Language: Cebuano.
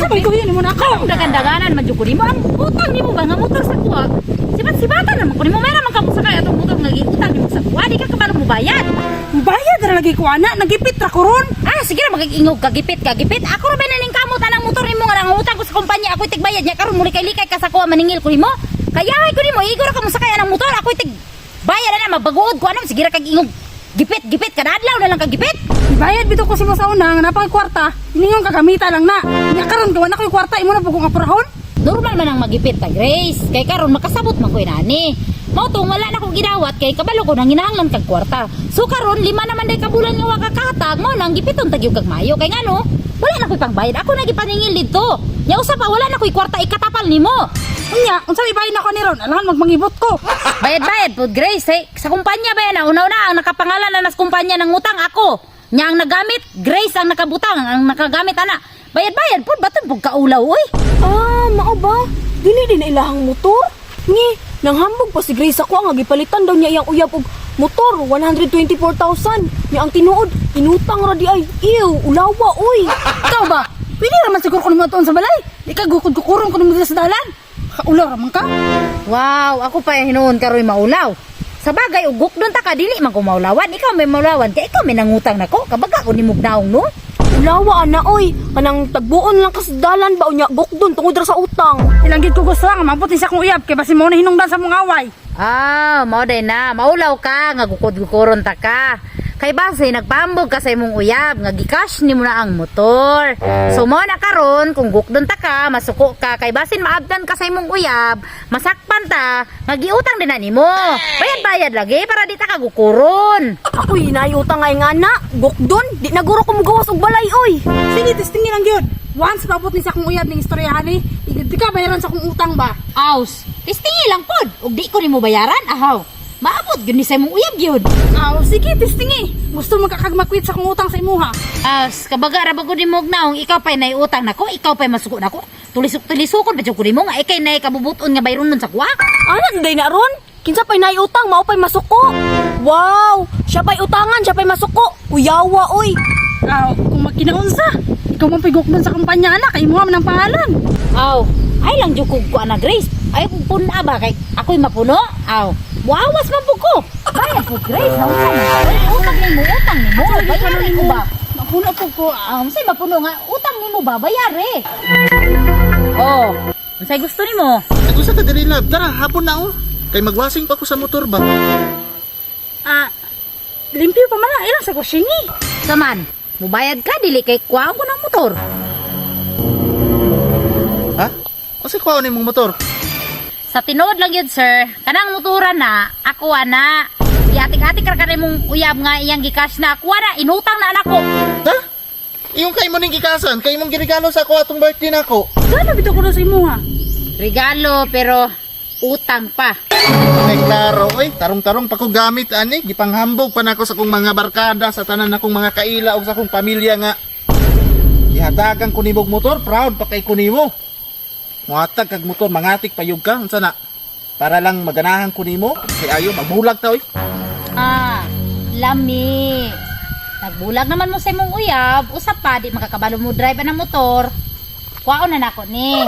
Unsa may gawin nimo na ako? Ang dagandaganan man jud ko nimo ang utang nimo ba nga motor sa kuha. Sibat-sibatan naman ko nimo, may naman ka mo sakay atong motor nga giutang nimo sa kuha, di ka kabalo mo bayad. Bayad ra lagi ko ana, nagipit ra ko ron. Ah, sige ra magigingog ka gipit ka gipit. Ako ra ba naning kamot anang motor nimo nga nangutang ko sa kumpanya, ako'y tigbayad niya karon muli kay likay ka sa kuha maningil ko nimo. Kaya ay ko nimo igo ra ka mo sakay anang motor, ako'y tig bayad na mabaguod ko anam sige ra kag ingog gipit gipit kada adlaw na lang ka gipit. Bayad bitaw ko si mo sa una nga napay kwarta, iningon kagamita lang na. Nya karon gawa na ko'y kwarta imo na pugong apurahon. Normal man ang magipit ta, Grace. Kay karon makasabot man ko inani. Mao tong wala na kong gidawat kay kabalo ko nang ginahanglan kag kwarta. So karon 5 naman day ka bulan nga wa ka kahatag, mao nang gipiton tag kag mayo kay ngano? Wala na ko'y pangbayad. Ako na gipaningil didto. Nya usa pa wala na ko'y kwarta ikatapal nimo. Unya, unsa may bayad na ko ni ron? Alangan magmangibot ko. Bayad-bayad po, Grace. Eh. Sa kumpanya ba yan? Una-una, ang nakapangalan na nas kumpanya ng utang ako. Nya ang nagamit, Grace ang nakabutang, ang nakagamit ana. Bayad-bayad po, baton po kaulaw, uy. Ah, mao ba? Dili din na ilahang motor? Ngi, nanghambog pa si Grace ako nga gipalitan daw niya iyang uyab og motor 124,000. Nya ang tinuod, inutang ra di ay. Ew, ulawa oy. Ikaw ba? Pwede raman siguro ko nimo tuon sa balay. Di ka gukod-kukurong ko nimo sa dalan. Kaulaw ra man ka. Wow, ako pa yung hinuon karoy maulaw. Sa bagay, ugok doon ta ka, dili man ko maulawan. Ikaw may maulawan, kay ikaw may nangutang nako. Kabaga ko ni Mugnaong, no? Ulawa ana oy, kanang tagbuon lang kasdalan ba unya gukdon tungod ra sa utang. Ilang gid ko gusto nga mabot ni sa akong uyab kay basin mo na hinungdan sa mong away. Ah, mao day na. Maulaw ka, nga gukod-gukuron ta ka. Kay base, nagpambog ka sa imong uyab, nga gikash nimo na ang motor. So mo na karon kung gukdon ta ka, masuko ka, kay basin maabdan ka sa imong uyab, masakpan ta, nga giutang din na nimo. Bayad-bayad lagi para di ta ka gukuron. Ako inayutang ay nga na, gukdon, di na guro ko mugawas og balay oy. Sige, testingin lang yun. Once paabot ni sa akong uyab ning istoryahan ni, di ka bayaran sa akong utang ba? Aws, testingi lang pod. Ug di ko nimo bayaran, ahaw. Maabot gyud ni sa imong uyab gyud. Aw, sige, testingi. Gusto mo kakagmakwit sa akong utang sa imuha. As, kabaga ra ba ko nimo og naong ikaw pa'y naiutang nako, ikaw pa'y masuko nako. Tulisok-tulisokon ba jud ko nimo nga ikay nay kabubuton nga bayron nun sa kuha? Ana day na ron? Kinsa pay naiutang mao pay masuko. Wow, siya pay utangan, siya pay masuko. Uyawa oy. Aw, kung magkinaunsa, ikaw man pigok dun sa kumpanya anak, kay imuha man ang pangalan. Aw, ay lang jud kog kuha na Grace. Ay kung puna ba kay ako'y mapuno. Aw, muawas man pud ko. Bayad po Grace, naunsa man ka? Uy, utang nimo, utang nimo. Bayari ko ba? Mapuno po ko. Aw, unsay mapuno nga utang nimo ba bayari? Oh, unsay gusto nimo? Nag-usa ka diri love. Tara, hapon na oh. Kay magwasing pa ko sa motor ba. Ah, limpyo pa man na, ilang sa kushingi. Saman, mubayad ka dili kay kuha ko ng motor. Ha? Unsay kuha nimong motor? Sa tinuod lang yun, sir. Kanang motora na, ako ana. Giatik-atik ra kanay mong uyab nga iyang gikash na. Ako na, inutang na anak ko. Ha? Iyong kay mo ning gikasan, kay imong giregalo sa ako atong birthday nako. Gano bitaw ko na sa imuha? Regalo, pero utang pa. Ay klaro oy, tarong-tarong pa ko gamit ani, gipanghambog pa nako sa akong mga barkada, sa tanan akong mga kaila ug sa akong pamilya nga gihatagan ko nimog motor, proud pa kay ko nimo. Muhatag kag motor, mangatik payog ka, unsa na? Para lang maganahan ko nimo, kay ayo magbulag ta oy. Ah, lami. Nagbulag naman mo sa imong uyab, usap pa, di makakabalo mo drive ang motor. Kuwaon na nako ni.